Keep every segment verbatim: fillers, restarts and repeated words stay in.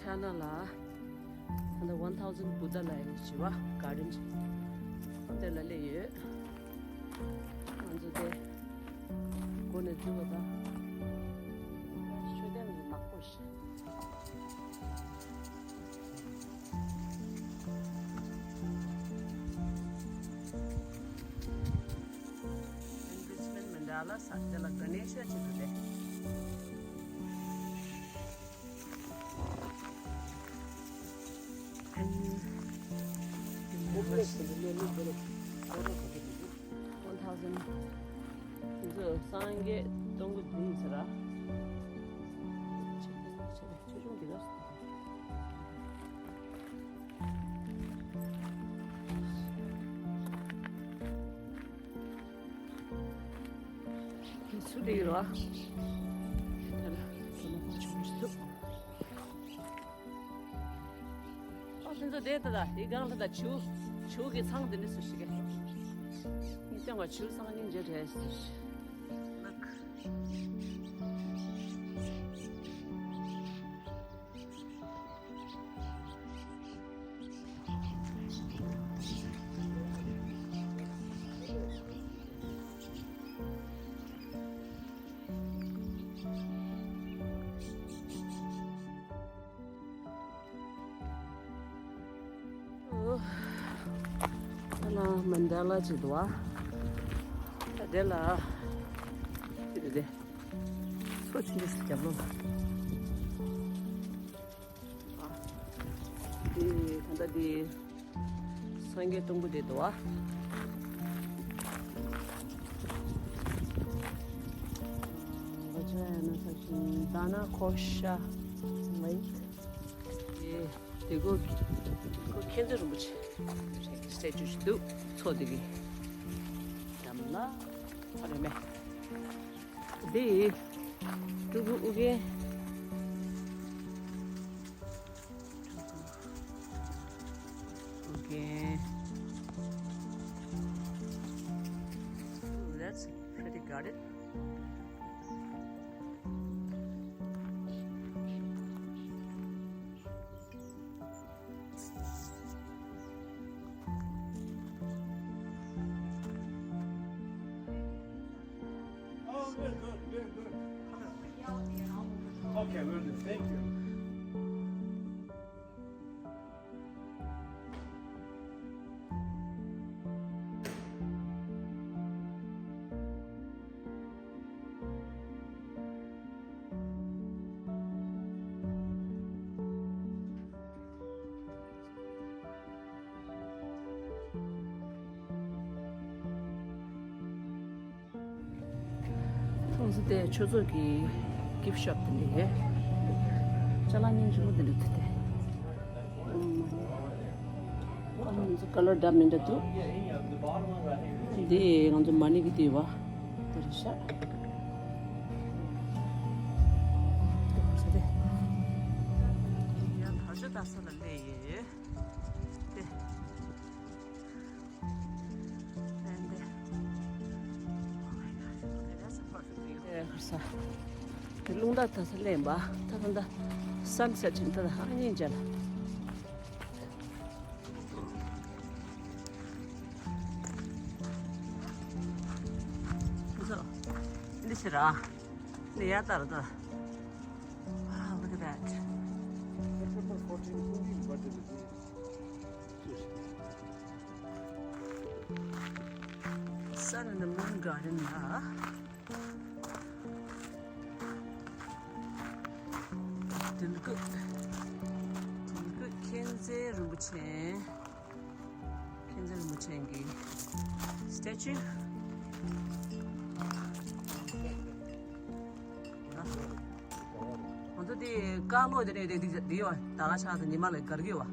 ཤ་ན་ལ། ད་ལྟ་One Thousand Buddha Lion ཞེས་པ་ག་རེ་འདྲ་དེ་ལ་སླེབས་ཡོད། ང་ཚོ་དེ་སྒོ་ནས་འཛུལ་བ་དང་། མཆོད་རྟེན་ནག་པོ་ཞིག Enrichment Mandala ས་དེ་ལ་ག་ནས་ཤོད་ཅིག་འདུག་སྟེ། One thousand. འདི་ཚོ་སངས་རྒྱས་སྟོང་པོ་འདི་ཡིན་ཟེར་ར། ཆེ་ཆུང་འདི་ག་ཚུར་དེ་ཡོད་ར། ད་ལ་ཚོ་མ་ཁོ་ཆུང་ཆུང་འདུག་ཨ་ཕན་ཚུན་བསྡད་ད་ད་དེ་སྒང་ལ་ད་ཆུ་ཆུ་གི་ཚང་དེ་འདྲ་སུ་ཞིག་གི་སྟེང་བ་ཆུ་ཚང་སྙིང་རྗེ་རེད་ཟེར། ཨོ། ད་ལ་མན་ཌ་ལ་ཅིག་འདུག་བ། ད་དེ་ལ་དེ་དེ་དེ་མཚོ་ཆུང་ཆུང་ཞིག་རྒྱབ་ལོགས་ལ། ཨ། དེ་ད་ལྟ་དེ་སངས་རྒྱས་སྟོང་པོ་དེ་འདུག་བ། Vajrayana section, Dana Kosha Lake. དེ་དེ་གོ་གོ་མཁྱེན་བརྩེ་རིན་པོ་ཆེ་སི་ཊེ་ཅུ་ཞིག་འདུག་མཚོ་དེ་གི་འགྲམ་ལ་ཨ་རེ་མེ། དེ་ཕྲུ་གུ་ཨུ་གེ་ཨུ་གེ། That's pretty guarded. Oh, we're good, we're good. Come on. Okay, we'll do. Thank you. ཐོང་སི་ཏེ་ཆོས་ཚོགས་ཀྱི་gift shop དེ་འདྲ་ཡོད། ཅ་ལག་སྙིང་རྗེ་མོ་དེ་འདྲ་ཐུག་སྟེ། ཨ་ང་ཚོ་ཀ་ལར་འདྲ་མི་འདྲ་འདུག་འདི་ང་ཚོ་མ་ཎི་གི་དུས་བ། དེ་རེད་ཤག་ཡང་དར་ལྕོག་ལྟ་ས་ལ་སླེབས་ཡོད། དེ། And, uh, oh my God, okay, that's a perfect view. ཨེ་ཁ་ས། དེ་རླུང་རྟ་དར་ས་སླེབས་པ། ད་ད་ད་sunset ཅིག་ད་ད་ཧ་ཉིན་མཇལ། ཁ་ས། འདི་ཕྱིར་ར། འདི་ཡར་ལྟ་ར་ད། Wow, look at that. September fourteen, fourteen, but it is Sun and the Moon Garden ལ་དུས་འཁོར་དུས་འཁོར་མཁྱེན་བརྩེ་རིན་པོ་ཆེ། མཁྱེན་བརྩེ་རིན་པོ་ཆེ་གི་statue། ང་ཚོ་དེ་རྐང་ལོ་དེ་ནས་དེ་དེ་དེ་ཡོད་ད་ག་ཆགས་དང་ཉི་མ་ལ་གར་གི་ཡོད་བ།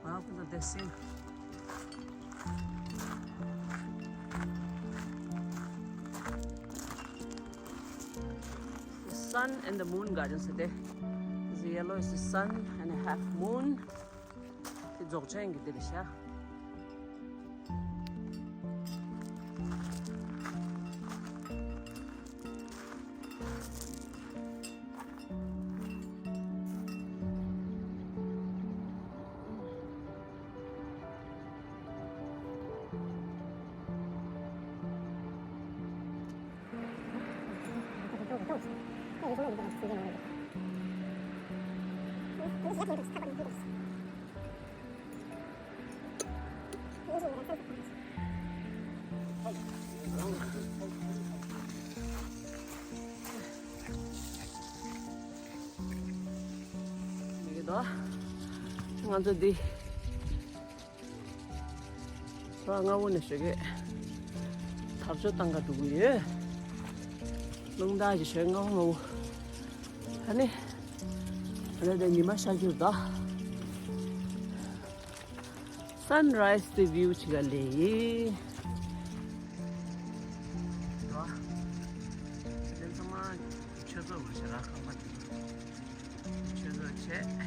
Welcome to the sea. The Sun and the Moon Garden ཟེར་ཏེ། This yellow is the sun and a half moon. དེ་རྫོགས་ཆེན་གྱི་འདི་རེད་ཤག་མི་གི་དོ། ང་ཚོ་འདི་ར་སྔ་བོ་ནས་ཞོགས་ཀས་དར་ལྕོག་བཏང་ག་འགྲོ་གི་ཡོད། རླུང་རྟ་ཞིག་ཞོགས་སྔ་བོ་སྔ་བོ། ཨ་ནི་ཨ་ནི་དེ་ཉི་མ་ཤར་རྒྱུར་དོ། Sunrise དེ་view ཅིག་ག་ལས་ཡིན། དེ་ཚང་མ་ཆོས་ཚོགས་མ་བྱེད་ར་ཁང་པ་དེ་ཆོས་ཚོགས་བྱས།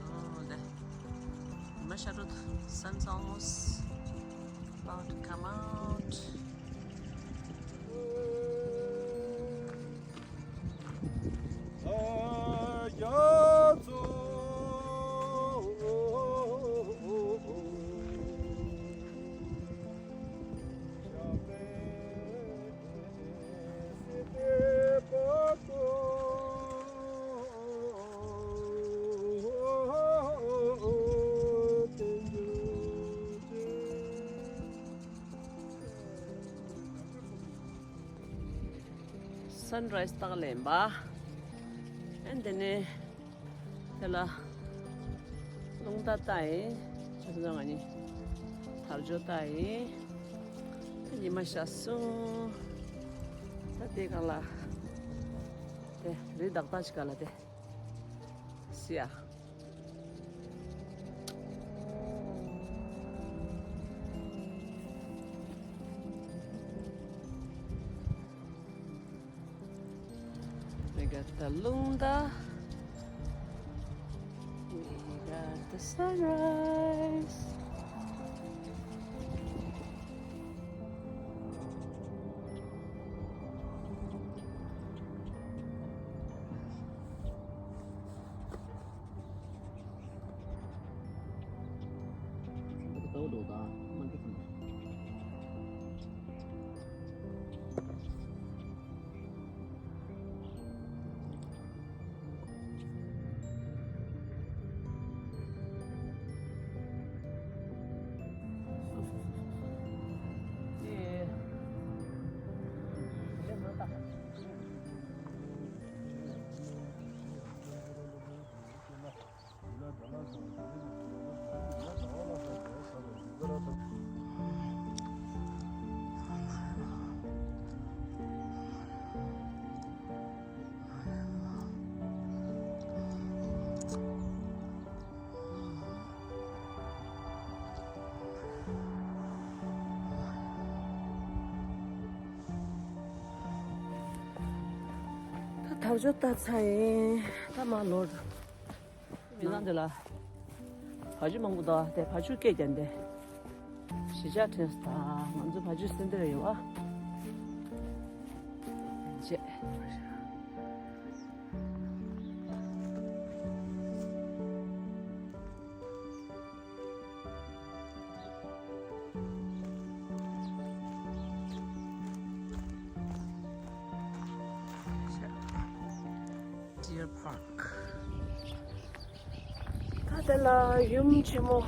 Oh, the Masharut, sun's almost about to come out. Sunrise ལྟག་ལེན་པ། ཨན་དེ་ནས་དེ་ལ་རླུང་རྟ་ལྟ་ཡིན། ཆུ་ཚོད་ང་གཉིས་དར་ལྕོག་ལྟ་ཡིན། ཉི་མ་ཤར་སོང་། ད་དེ་གང་ལ་དེ་རི་དྭགས་ལྟ་ཅི་ག་ལ་དེ་སི་ཡ། We got the རླུང་རྟ. We got the sunrise. ད་དར་ལྕོག་ལྟ་ཚར་ཡིན། ད་མར་ལོག་འགྲོ། མི་ཚང་འདི་ལ་བ་ཕྱུགས་མང་པོ་འདུག་དེ་བ་ཕྱུགས་སྐད་རྒྱག་འདི། གཞིས་ཆགས་ཁྲེས་ད་ང་ཚོ་བ་ཕྱུགས་སེམས་འདིར་ཡོད་བ། ཅེས། Deer Park. ད་དེ་ལ་ཡུམ་ཆེན་མོ།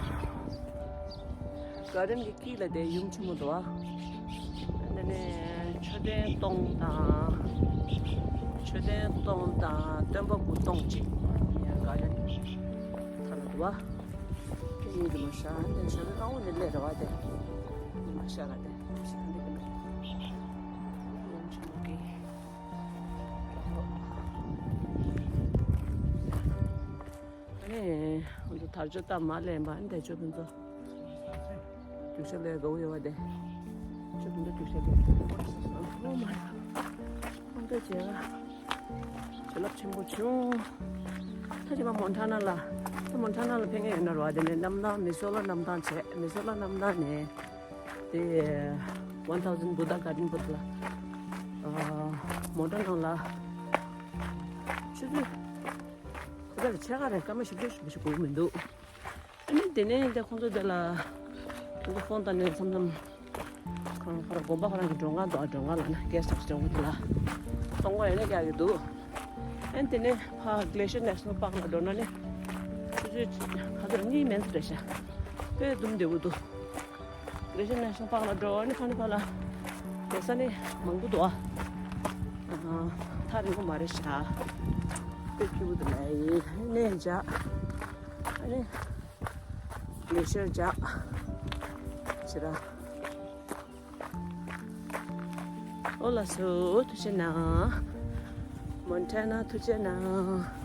ག་རིམ་གྱི་དཀྱིལ་ལ་དེ་ཡུམ་ཆེན་མོ་འདུག་ཨ། དེ་ནས་མཆོད་རྟེན་སྟོང་དང་། མཆོད་རྟེན་སྟོང་དང་སྟོན་པ་བུ་སྟོང་གཅིག་ཡང་ག་རིམ་ཐ་ལ་འདུག་ཨ། དེ་ཡིན་གྱི་མ་ཤ་དེ་ཞོ་གི་ཨ་འོ་ནས་སླེབས་རེད་བ་དེ། ཤ་ར་དེ་ཤ་འདི་གི་ནང་ཡང་ཆུ་མོ་གི། ཨ་ནི་འོན་ཏེ་དར་ལྕོག་ཏ་མ་ལེན་པ་འདི་ཆུ་ཕུན་ཚོགས། རྒྱུག་ཤར་ལས་དགའ་བོ་ཡོད་པ་དེ། ཆུ་དུང་དུ་རྒྱུག་ཤར་དེ། ཨོ་མ། ཁོང་ཚོ་བྱེད་ལ། བྱེད་རླབས་ཆེན་པོ་བྱུང་། ད་ཅི་མ་མོན་ཊ་ན་ལ། ད་མོན་ཊ་ན་ལ་ཕེབས་མཁན་ཡོད་ན་རོ་ཨ་དེ་ནས་གནམ་ཐང་མི་སོ་ལ་གནམ་ཐང་བྱས་མི་སོ་ལ་གནམ་ཐང་ནས། དེ་One Thousand Buddha Garden བར་ལ། ཨ། མོན་ཊ་ནང་ལ། ཆུ་ཚོད། ཁོ་ཚོ་ལ་ཕྱེད་ཀ་རེ་སྐར་མ་བཞི་བཅུ་ཞིག་མ་ཞིག་འགོར་མི་འདུག་ཨ་ནི་དེ་ནས་དེ་ཁོང་ཚོ་དེ་ལ་ཁོང་ཚོ་ཕོན་བཏང་ནས་མཚམས་མཚམས་ཁང་ཁར་དགོན་པ་ཁོ་རང་གི་མགྲོན་ཁང་འདུག་མགྲོན་ཁང་ལ་ན་གེ་སི་ཊི་ཧའུ་སི་འདྲ་བོ་དེ་ལ་གཏོང་ག་ཡོད་ན་རྒྱག་གི་འདུག་ཨ་ནི་དེ་ནས་ཕར་Glacier National Park ལ་འགྲོ་ན་ནི་ཆུ་ཚོད་ག་ཚོད་གཉིས་མིན་ཙམ་རེད་ཤག་དཔེ་འཛུམ་བདེ་པོ་འདུག Glacier National Park ལ་འགྲོ་ནི་ཕ་ནི་ཕ་ལ་འགྲོ་ས་ནི་མང་པོ་འདུག་ཨ། ཐག་རིང་པོ་མ་རེད་ཤག་དཔེ་སྐྱིད་པོ་འདུག་ལ་ཡིན་ནས་འཇགས། ཨ་ནི་Glacier འཇགས་ཕྱིར། ཨོ་ལགས་སོ། ཐུགས་རྗེ་གནང་། མོན་ཊ་ན་ཐུགས་རྗེ་གནང་།